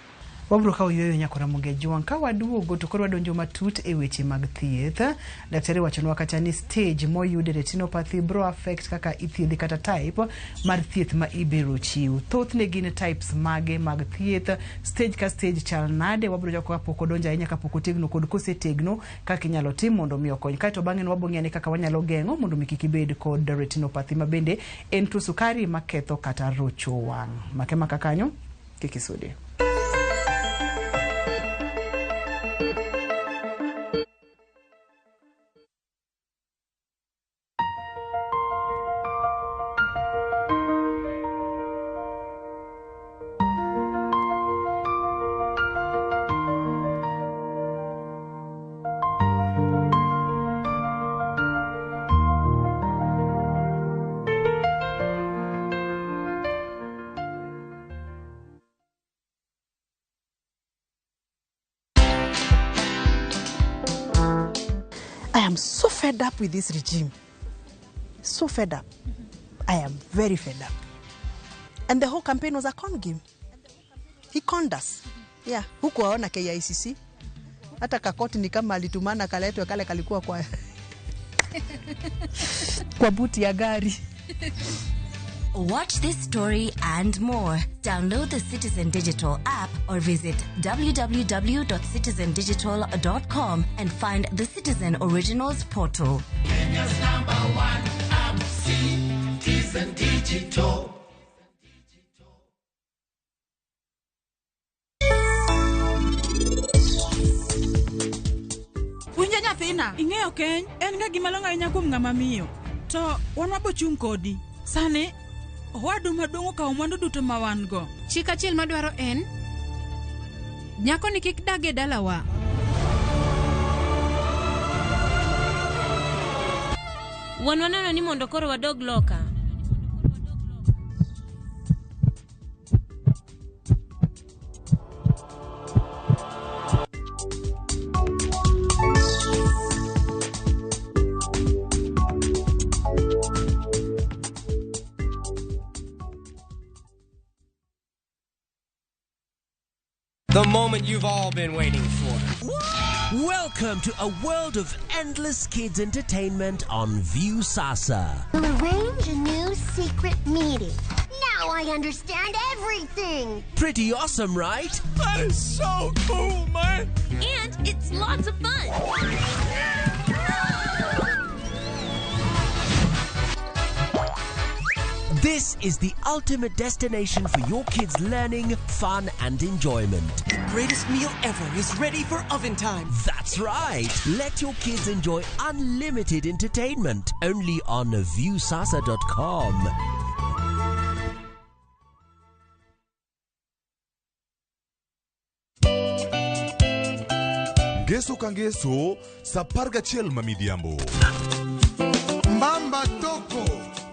Wabiro kawo yueyo nyaka Ramogi Ajwang'. Ka waduogo to koro wadonjo matut e weche mag thieth. Daktari wachonwa kacha ni stage moyude retinopathy bro affect kaka ithiedhi kata type mar thieth ma ibiro chiw. Thothne gin types mage mag thieth, stage ka stage chal nade, wabiro chako kapok odonjo ahinya, kapok otegno kod kosetegno, kaka inyalo tim mondo mi okony. Kaeto bang'e wabiro ng'iyo ni kaka wanyalo geng'o mondo mi kik ibed kod retinopathy, ma bende en tuo sukari maketho kata rocho wang'. Make maka kanyo, kik isude. I am so fed up with this regime. So fed up. I am very fed up. And the whole campaign was a con game. He conned us. Yeah, hukuwaona KICC. Hata kakoti ni kama alitumana kaletwe kale kalikuwa kwa buti ya gari. Watch this story and more. Download the Citizen Digital app or visit www.citizendigital.com and find the Citizen Originals portal. Kenya's number one app, Citizen Digital. Winjo nyathina, ing'eyo keny en ga gima long'o ahinya kuom ng'ama miyo. To wan wabochung' kodi. Sani owadu maduong' okawo mwandu duto ma wan go. Chik achiel madwaro en nyako ni kik dag e dalawa. Wan waneno ni mondo koro wadog loka. The moment you've all been waiting for. Welcome to a world of endless kids entertainment on Viusasa. We'll arrange a new secret meeting. Now I understand everything. Pretty awesome, right? That is so cool, man. And it's lots of fun. This is the ultimate destination for your kids' learning, fun, and enjoyment. The greatest meal ever is ready for oven time. That's right. Let your kids enjoy unlimited entertainment only on Viusasa.com. Ngeso ka ngeso sa 11 ma midhiambo. Mbamba toko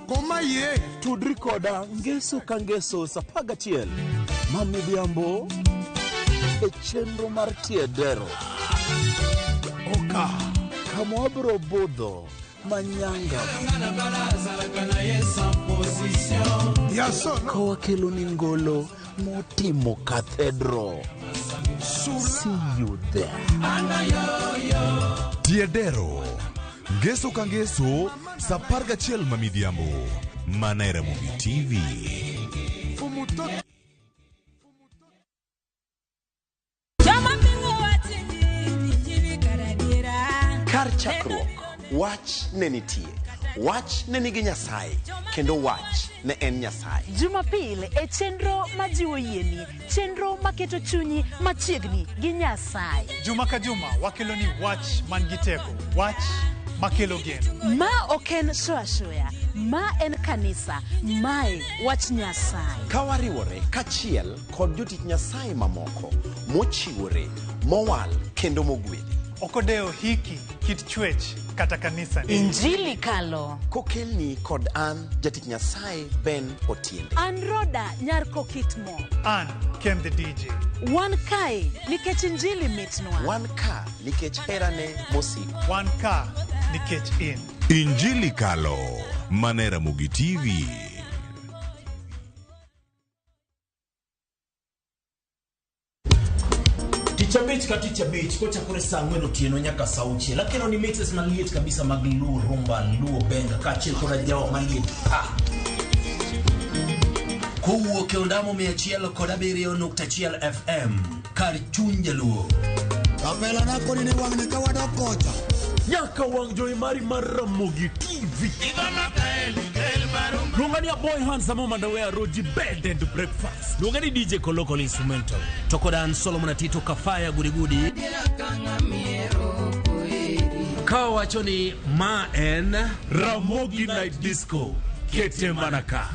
koma ye. Tudri koda ngeso ka ngeso sa 11 ma midhiambo e chenro mar tie dero. ka. Kama wabiro budho manyanga. Ka wakelo ni ngolo motimo cathedral. See you there. Tiedero. Ngeso ka ngeso, sa 11 ma midhiambo. Mana e Ramogi TV. Kar chakruok, wach ne nitie. Wach ne nigi Nyasaye, kendo wach ne en Nyasaye. Jumapil e chenro majiwo yieni, chenro maketo chunyi machiegni gi Nyasaye. Juma ka juma wakelo ni wach man gi teko, wach makelo geno. Ma ok en show ashoya, ma en kanisa, mae wach Nyasaye. Ka wariwore kachiel kod jotich Nyasaye mamoko mochiwore, mowal kendo mogwedhi. Ok odewo hiki, kit chwech kata kanisa ni. Injili kalo. Kokelni kod an jatich Nyasaye Ben Otiende. An Roda nyar Kokitmo. An Ken the DJ. Wan kae nikech injili mitnwa. Wan ka nikech herane mosiko. Wan ka nikech in. Injili kalo. Mana e Ramogi TV. Tich abich ka tich abich kochakore saa ang'wen otieno nyaka saa auchiel akelo ni mixes maliet kabisa mag Luo Rumba, Luo Benga kaachiel kod ajawa maliet pa. Kowuok e ondamo 107.1 FM kar chuny jaluo. Kapela na koni ni wang'ni ka wadok kocha. Nyaka wang' jowi mari mar Ramogi TV. Luonga ni a boy handsome mandawe roji bed and breakfast. Luonga ni DJ Kolokol instrumental. To kod an Solomon Atito Kafaya Gudigudi. Ka wacho ni ma en Ramogi Night Disco. Kete mana ka.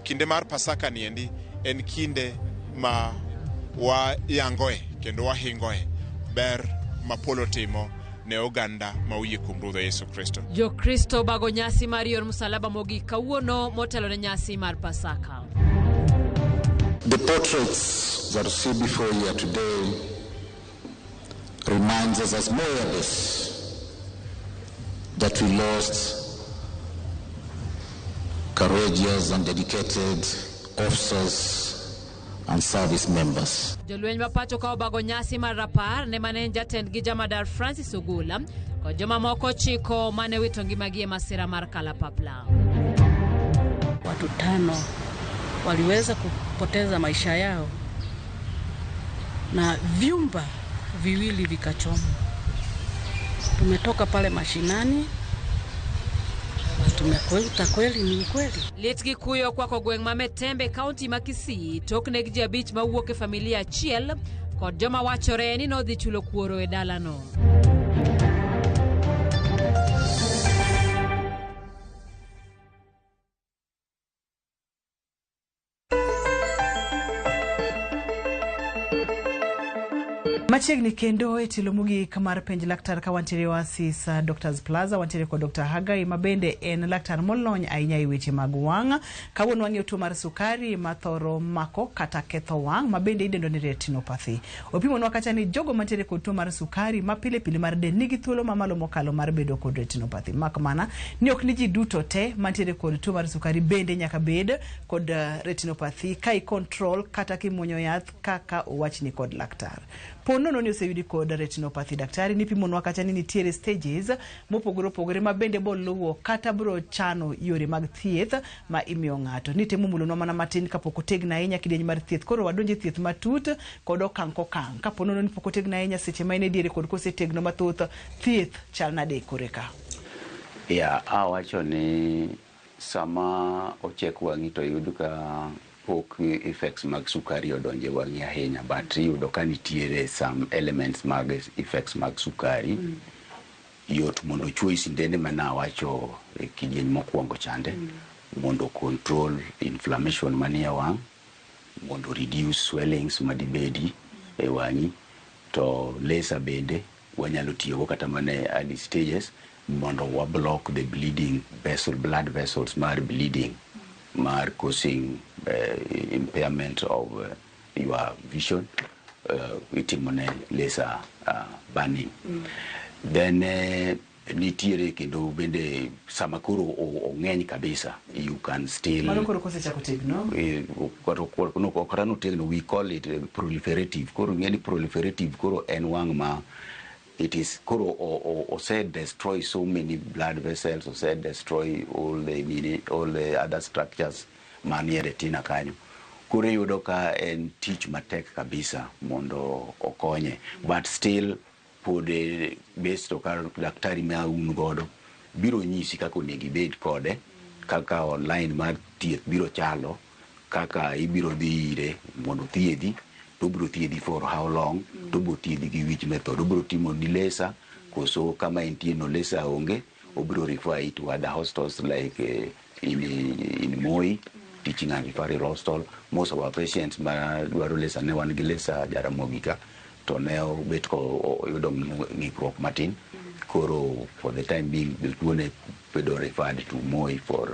Kinde mar Pasaka niendi en kinde ma wayangoe kendo wahingoe ber ma polo timo ne oganda ma oyie kuom Ruodhwa Yesu Kristo. Jokristo bago nyasi mar yor msalaba mogik kawuono motelo ne nyasi mar Pasaka. The portraits that you see before you today reminds us as Moabis that we lost courageous and dedicated officers and service members. Jolweny ma pacho ka obago nyasi mar rapar ne mane en jatendgi jamadar Francis Ogola kod jomamoko 9 mane wito ngimagi e masira mar Kalapapla. Watu 5 waliweza kupoteza maisha yao na vyumba 2 vikachomwa. Tumetoka pale mashinani, tumekuta kweli ni kweli. Lit gi kuyo kwako gweng' ma Metembe, kaunti ma Kisii, tok neg ji 5 mawuok e familia achiel kod joma wachore ni nodhi chulo kuoro e dalano. Machiegni kendo e tielo mogik mar penj laktar ka wantiere Oasis Doctors Plaza, wantiere kod Dr. Hagai ma bende en laktar molony ahinya e weche mag wang'. Kawuono wang'iyo tuo mar sukari mathoro mako kata ketho wang' ma bende idendo ni retinopathy. Opimonwa kacha ni jogo mantiere kod tuo mar sukari ma pile pile mar del nigi thuolo mamalo mokalo mar bedo kod retinopathy. Mak mana ni ok ni ji duto te mantiere kod tuo mar sukari bende nyaka bed kod retinopathy ka i control kata kimuonyo yath kaka owachni kod laktar. Po nono ni oseyudi kod retinopathy, daktari nipimonwa kacha ni nitiere stages mopogore opogore ma bende bo luwo kata bro chano yore mag thieth ma imiyo ng'ato. Nitemo mulonwa mana matin kapok otegno ahinya kidieny mar thieth, koro wadonje thieth matut kod okang' kokang'. Kapo nono ni pok otegno ahinya seche ma en e diere kod kosetegno mathoth, thieth chal nade kore ka? Ya, awacho ni sama ochek wang'i to yud ka pok effects mag sukari odonje wang'i ahinya, but iyudo ka nitiere some elements mag effects mag sukari. Yot mondo chuoyi sindene mana awacho e kidieny mokwongo chande, mondo control inflammation manie wang', mondo reduce swellings madibedi e wang'i. To laser bende wanyalo tiyogo kata mana e early stages mondo wa block the bleeding vessel, blood vessels mar bleeding mar causing impairment of your vision, itimone laser burning. Then nitiere kendo bende sama koro ong'eny kabisa, you can still Mano koro kosechako tegno. Ok otegno, we call it proliferative. Koro ing'e ni proliferative koro en wang' ma it is koro ose destroy so many blood vessels, ose destroy all the other structures manie retina kanyo. Koro iyudo ka en tich matek kabisa mondo okonye, but still pod based to ka daktari ma un godo biro nyisi kaka onego ibed kode, kaka online mar thieth biro chalo, kaka ibiro dhi ire mondo thiedhi, to obiro thiedhi for how long, to obiro thiedhi gi which method, obiro timo ni laser koso kama entie no laser onge, obiro refer you to other hospitals like in Moi Teaching and Referral Hospital. Most of our patients ma dwaro laser, ne wan gi laser Jaramogi ka, to ne obet ko oyudo ng'ikruok matin. Koro for the time being jotuo ne bedo referred to Moi for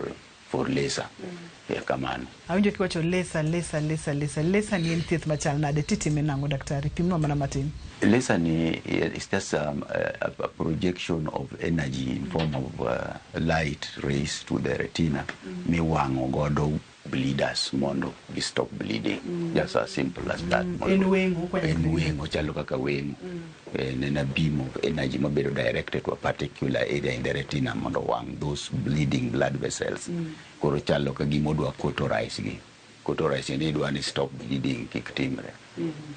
laser. Yeah, kamano. Awinjo kiwacho laser, laser, laser, laser. Laser ni en thieth machal nade? Titime nang'o, daktari? Pimnwa mana matin. Laser ni is just a projection of energy in form of light rays to the retina miwang'o godo bleeders mondo gi stop bleeding. Just as simple as that. En weng'o kwa En weng'o, chalo kaka weng'o. En a beam of energy mabedo directed to a particular area in the retina mondo wang' those bleeding blood vessels. Koro chalo ka gima odwa cauterize gi. Cauterize ni idwa ni stop bleeding kik timre.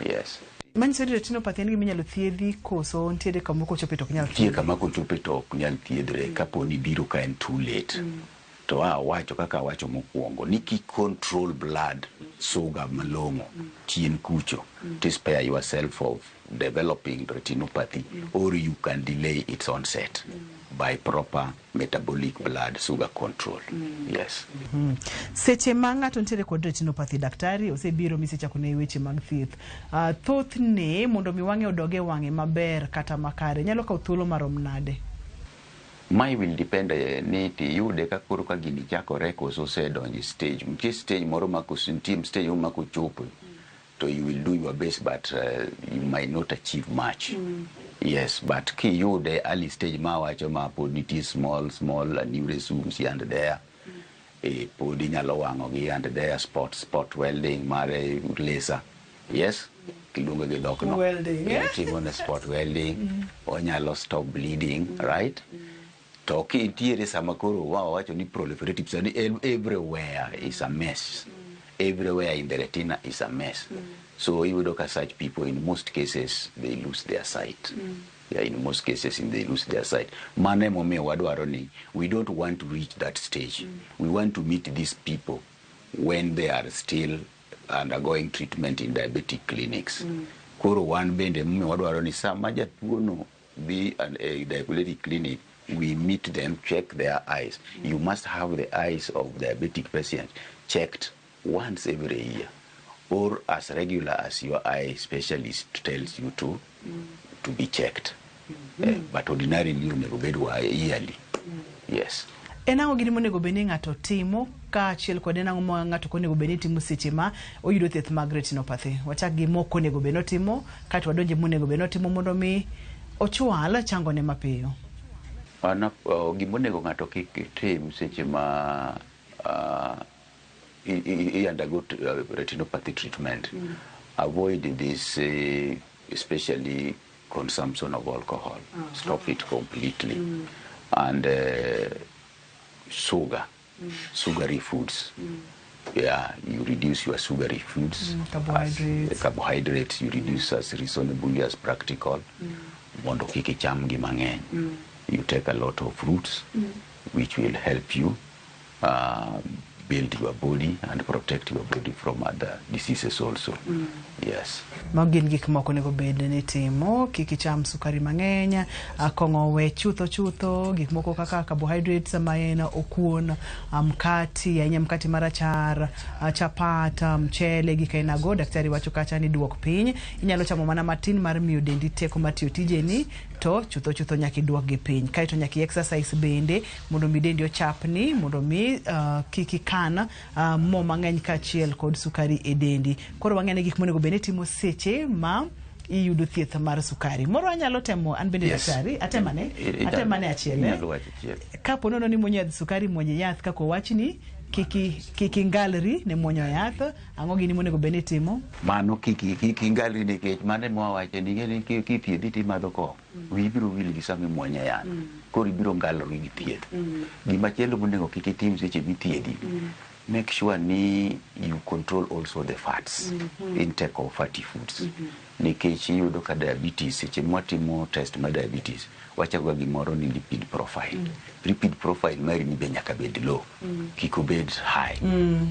Yes. Manyiso ni retinopathy en gima inyalo thiedhi koso nitiere kama kochope to ok nyal Nitie thiedhi? Kama kochope to ok nyal thiedhre kapo ni biro ka en too late. To awacho kaka awacho mokwongo ni ki control blood sugar malong'o chien kucho to spare yourself of developing retinopathy, or you can delay its onset by proper metabolic blood sugar control. Yes. Seche ma ng'ato nitiere kod retinopathy, daktari osebiro misechako ne weche mag thieth. Thothne mondo mi wang'e odog e wang'e maber kata makare nyalo kawo thuolo marom nade? Mae will depend ni tiyude ka koro ka gini chakore koso osedonjo e stage. Nitie stage moro ma nitie stage moro ma kochopo to you will do your best, but you might not achieve much. Yes, but kiyude early stage ma awacho ma pod nitie small small aneurysms here and there, pod inyalo wang'o gi and there spot welding mar laser. Yes, kiluongo gi dhok no. Welding, eh? Timo ne spot welding, onyalo stop bleeding, right? To kintiere sama koro wawacho ni proliferative, sani everywhere is a mess. Everywhere in the retina is a mess. So iyudo ka such people, in most cases they lose their sight. Yeah, in most cases they lose their sight. Mano emomiyo wadwaro ni we don't want to reach that stage. We want to meet these people when they are still undergoing treatment in diabetic clinics. Koro wan bende emomiyo wadwaro ni sama jatuo no dhi a diabetic clinic, we meet them, check their eyes. You must have the eyes of diabetic patients checked once every year or as regular as your eye specialist tells you to be checked. But ordinarily onego bed wa yearly. Yes. En ang'o gini monego bed ni ng'ato timo kaachiel kod en ang'o ma ng'ato ok onego bed ni timo seche ma oyudo thieth mag retinopathy? Wachak gi mok onego bed ni otimo kaeto wadonje monego bed ni otimo mondo mi ochwal changone mapiyo. An gimonego ng'ato kik tim seche ma i undergo retinopathy treatment. Avoid this, especially consumption of alcohol. Stop it completely. And sugar, sugary foods. Yeah, you reduce your sugary foods. Carbohydrates. As, carbohydrates you reduce as reasonably as practical. Mondo kik icham gi mang'eny. You take a lot of fruits, which will help you build your body and protect your body from other diseases also. Yes. Mago gin gik moko onego bed ni timo. Kik icham sukari mang'eny, kong'o we chutho chutho, gik moko kaka carbohydrates ma en okuon, mkati ahinya, mkati marachar, chapat, mchele, gik ainago. Daktari wacho kacha ni duok piny, inyalo chamo mana matin mar miyo dendi teko mar tiyo tijeni. To chutho chutho nyaka iduokgi piny. Kaeto nyaka i exercise bende mondo mi dendi ochapni, mondo mi kik ikan mo mang'eny kaachiel kod sukari e dendi. Koro wang'e ni gik monego bed ni itimo seche ma iyudo thieth mar sukari. Moro anyalo temo an bende. Daktari, atemane, atemane achiel. Inyalo wacho achiel. Kapo nono ni muonyo yadh sukari, muony yath kaka owachni, kik ingalri ne muonyo yath. Ang'o gini monego bed ni itimo? Mano kik ingalri, nikech mano ema wawacho ni ing'e ni kithiedhi timadho kong'o, wiyi biro wil gi sama imuonyo yath, koro ibiro ngalori gi thieth. Gimachielo monego kik itim seche mithiedhi, make sure ni you control also the fats, intake of fatty foods, nikech iyudo ka diabetes, seche mwatimo test mar diabetes, wachako ga gimoro ni lipid profile. Lipid profile mari ni be nyaka bed low, kik obed high.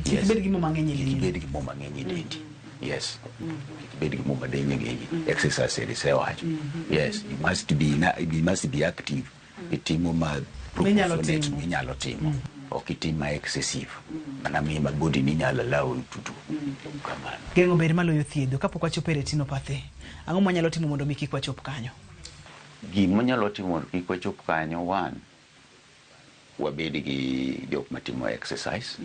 Kik bed gi mo mang'eny e Kik del. ibed gi mo mang'eny e dendi. Yes, kik ibed gi mo mang'eny e dendi. Exercise isewacho. Yes, you must be active. Itimo ma Minyalo proportionate timo. minyalo timo, ok itim ma excessive mana mi ma body ni nyalo allow you to do kamano. Geng'o ber maloyo thiedho. Kapok wachopo e retinopathy, ang'o mwanyalo timo mondo mi kik wachop kanyo? Gima nyalo timo mondo kik wachop kanyo, one, wabed gi jok matimo exercise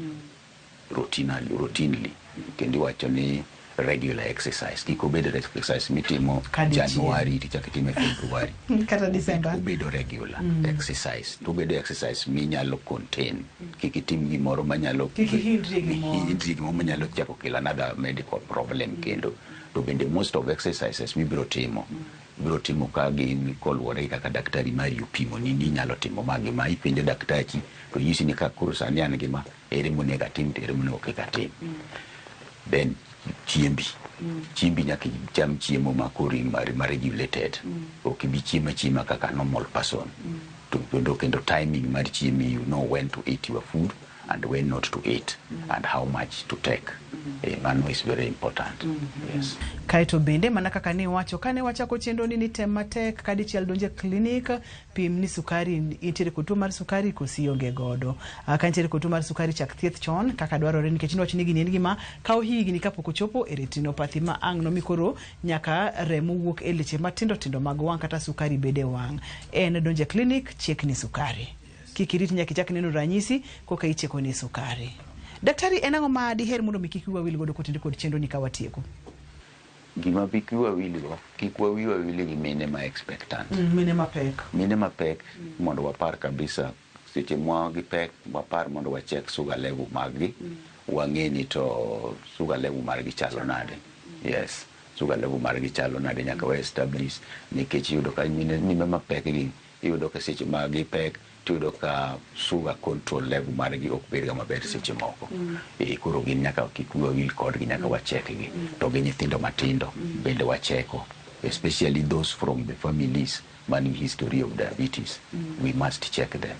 routinely, kendo iwacho ni regular exercise, kik obed exercise mitimo Kadichiel. January tichako itime February kata December. Obedo regular exercise, to obedo exercise minyalo contain, kik itim gimoro manyalo Kik ihindri gimoro. Hindri gimoro manyalo chako kelo another medical problem. Kendo to bende most of exercises mibiro timo, ibiro timo ka gin koluwore gi kaka daktari mari opimoni ni inyalo timo magi, ma ipenjo daktachi to nyisi ni ka koro sani an gi ma, ere monego atim to ere monego kik atim. Then chiembi nyaka icham chiemo ma koro ma regulated, ok ibi chiemo achiema kaka normal person. To kendo timing mar chiemi, you know when to eat your food and when not to eat and how much to take. Mano is very important, yes. Kaeto bende mana kaka ne iwacho kane wachako chenro ni tem matek ka dichiel donje klinik, pim ni sukari intiere kod tuo mar sukari kosi ionge godo. Ka intiere kod tuo mar sukari, chak thieth chon kaka dwarore, nikech niwacho ni gini en gima kawo higni kapok ochopo e retinopathy ma ang' nomi koro nyaka remo wuok e leche matindo tindo mag wang' kata sukari bede wang'. En donje klinik, chekni sukari, kik irit nyaka ichak neno ranyisi koka icheko ni sukari. Daktari, en ang'o ma diher mondo mi kik wiwa wil godo kotenore kod chenro ni ka watieko? Gima kik wiwa wilgo, kik wawiwa wil gi mine ma expectant. Mine mapek. Mine mapek, mondo wapar kabisa seche mwa gi pek, wapar mondo wacheck sugar level mag-gi, wang'e ni to sugar level margi chalo nade. Yes, sugar level margi chalo nade, nyaka wa establish, nikech iyudo ka mine mapek gi, iyudo ka seche ma gipek tiyudo ka sugar control level margi ok bed ga maber seche moko. Koro gin nyaka kik wiwa wil kodgi, nyaka wacheck gi. To gi nyithindo matindo bende wacheko, especially those from the families man gi history of diabetes, we must check them,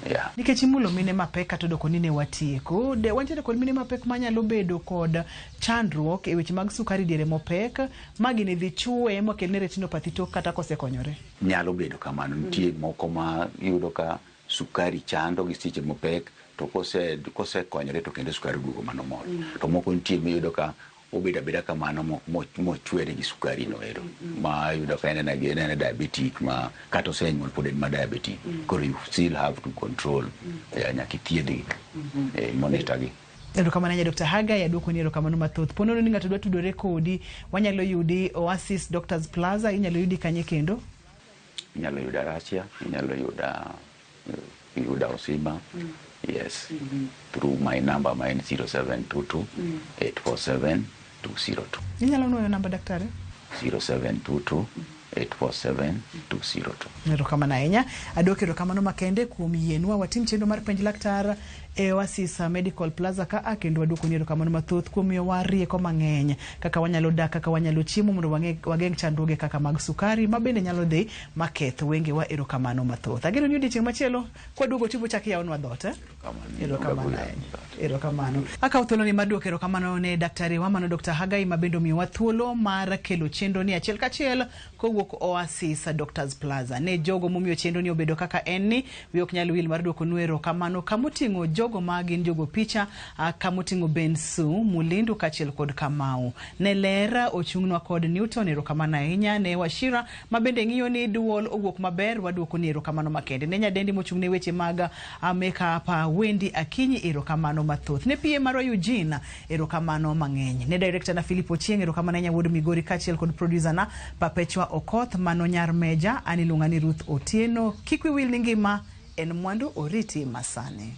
yeah. Nikech imulo mine mapek kata odoko ni ne watieko de wantiere kod mine mapek manyalo bedo kod chandruok e weche mag sukari diere mopek ma gini dhi chwe makelne retinopathy tok kata kosekonyore. Nyalo bedo kamano. Nitie moko ma iyudo ka sukari chando gi seche mopek, to kosekonyore to kendo sukari duogo manormal. To moko nitie miyudo ka obedo abeda kamano mochwere gi sukari no ero, ma iyudo ka en ena diabetic ma kata osenyuol pod en ma diabetic. Koro you still have to control, nyaka ithiedhgi, monitor gi. Erokamano ahinya, Dr. Hagai, aduoko ni erokamano mathoth. Po nono ni ng'ato dwa tudore kodi, wanyalo yudi Oasis Doctors Plaza, inyalo yudi kanye kendo? Inyalo yuda Rasia, inyalo yuda Osima, yes, through my number ma en 0722 847 202. Inyalo nuoyo namba, daktari? 0722 847 202. Erokamano ahinya. Aduoko erokamano makende kuom yienwa watim chenro mar penj laktar e Oasis Medical Plaza ka a kendo waduoko ni erokamano mathoth kuom miyowa rieko mang'eny kaka wanyalo dak, kaka wanyalo chiemo mondo wageng' chandruoge kaka mag sukari ma bende nyalo dhi maketh wengewa. Erokamano mathoth. Ageno ni odiochieng' machielo kwaduogo tibo chak yawonwa dhoot, eh? Erokamano ahinya. Erokamano. Akawo thuoloni mar duoko erokamano ne daktari wa mano Dr. Hagai ma bende omiyowa thuolo mar kelo chenro ni achiel kachiel kowuok mowuok Oasis Doctors Plaza. Ne jogo momiyo chenro ni obedo kaka en ni, wi ok nyal wil mar duokonu erokamano kamoting'o jogo ma gin jogo picha, kamoting'o Bensu, Mulindu kaachiel kod Kamau. Ne ler ochung'nwa kod Newton, erokamano ahinya. Ne Wachira ma bende ng'iyo ni duol owuok maber, waduokoni erokamano makende. Ne nyadendi mochung' ne weche mag makeup, Wendy Akinyi, erokamano mathoth. Ne PA marwa Eugene, erokamano mang'eny. Ne director na Philip Ochieng, erokamano ahinya wuod Migori kaachiel kod producer na Perpetua Okoth, mano nyar Meja, an iluonga ni Ruth Otieno. Kik wiyi wil ni ngima en mwandu oriti masani.